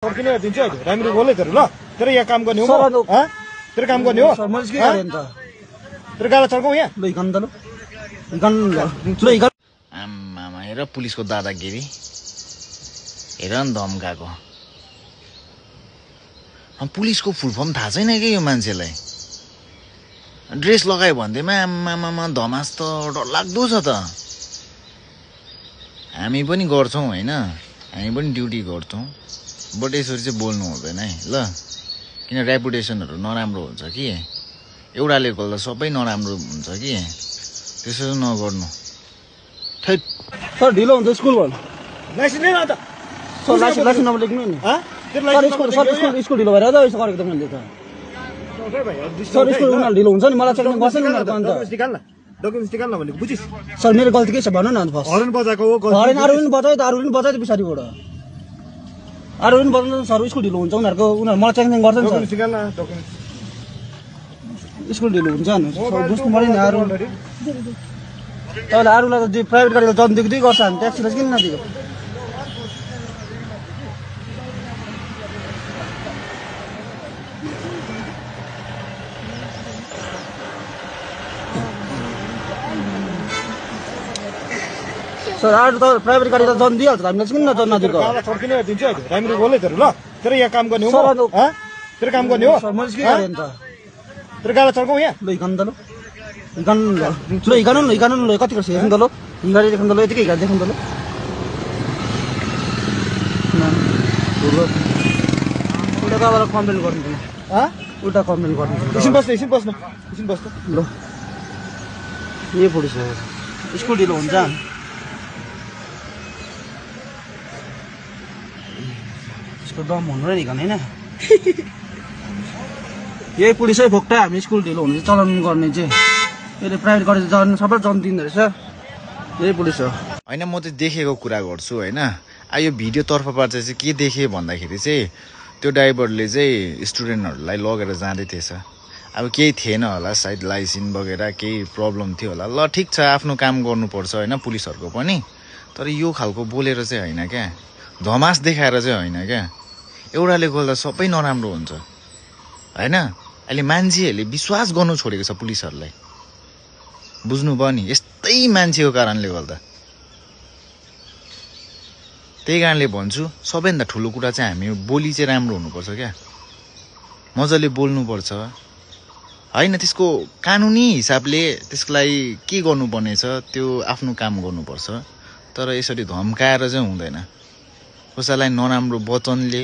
किन दिन्छु अहिले राम्ररी बोलै तेरो ल तेरो यहाँ काम गर्ने हो तेरो काम गर्ने हो तेरो गाला चर्काउ यहाँ आमामा हेर पुलिसको दादागिरी हेर नि धम्काको पुलिसको फुल फर्म थाहा छैन कि यो मान्छेलाई ड्रेस लगायो भन्दैमा आमामा धमास त डरलाग्दो छ त हामी पनि गर्छौं हैन हामी पनि ड्युटी गर्छौं बट यसरी चाहिँ बोल्नु हुँदैन है ल किन रेपुटेसनहरु नराम्रो हुन्छ कि एउटाले गर्दा सबै नराम्रो हुन्छ कि त्यसो नगर्नु थैट सर ढिलो हुन्छ स्कुल भन लाइसेन्स नै त सर लाइसेन्स नम्बर लेख्नु नि तेरो लाइसेन्स स्कुल ढिलो भएर त यसो गरेको त मैले त सर स्कुल उनीहरु ढिलो हुन्छ नि मलाई चेक गर्छ नि उनीहरुको अन्त डकुमेन्ट्स निकाल्न भनेको बुझिस सर मेरो गल्ती के छ भन्नु न अन्त फर्स्ट हर्न बजाएको हो हर्न अरु पनि बजायो त अरु पनि बजायो त पछाडीबाट अरु पनि बजाउँछ सर स्कुल ढिलो हुन्छ उनीहरुको उनीहरु मलाई चेक गर्छ नि सर निकाल्न डकुमेन्ट्स स्कुल ढिलो हुन्छ नि बुझ्नु पर्यो नि अरु तैले अरुलाई त प्राइभेट गाडीले जन दिएको दिइ गर्छ हामी ट्याक्सीलाई किन नदिएको सर अरु त प्राइभेट गाडीले जन दिइहाल्छ हामीलाई किन जन नदिएको गाला चर्किन दिन्छु अहिले राम्ररी बोलै तेरो ल तेरो यहाँ काम गर्ने हो तेरो काम गर्ने हो सर मैले के गरे नि त तेरो गाला चर्काउ यहाँ ल हिकान त ल हिकान ल कति गर्छ हेर्नु त ल हिगाडी देख्नु त ल यतिकै हिगाडी देख्नु त ल उल्टा बाबालाई कम्प्लेन गर्नु त उल्टा कम्प्लेन गर्नु एकछिन बस्नु ल यही पुलिस स्कुल ढिलो हुन्छ यसको दम हुनु र हिकान होइन यही पुलिसै भोक्टा हामी स्कुल ढिलो हुने चलाउनु गर्ने चाहिँ यसले प्राइभेट गाडी जन सबै जन दिँदो रहेछ यही पुलिस हो हैन म चाहिँ देखेको कुरा गर्छु हैन यो भिडियो तर्फबाट चाहिँ के देखे भन्दाखेरि चाहिँ त्यो ड्राइभरले चाहिँ स्टुडेन्टहरुलाई लगेर जाँदै थिएछ अब केही थिएन होला सायद लाइसेन्स वगैरह केही प्रब्लम थियो होला ल ठीक छ आफ्नो काम गर्नुपर्छ हैन पुलिसहरुको पनि तर यो खालको बोलेर चाहिँ हैन क्या धमास देखाएर चाहिँ हैन क्या एउटाले गर्दा सबै नराम्रो हुन्छ हैन अहिले मान्छेहरुले विश्वास गर्नु छोडेको छ पुलिसहरुलाई बुझ्नु भयो नि यस्तै मान्छेको कारणले गर्दा त्यही कारणले भन्छु सबैभन्दा ठुलो कुरा चाहिँ हामी बोली चाहिँ राम्रो हुनुपर्छ क्या मजाले बोल्नुपर्छ हैन त्यसको कानुनी हिसाबले त्यसलाई के गर्नुपर्ने छ त्यो आफ्नो काम गर्नुपर्छ तर यसरी धम्काएर चाहिँ हुँदैन कसैलाई नराम्रो वचनले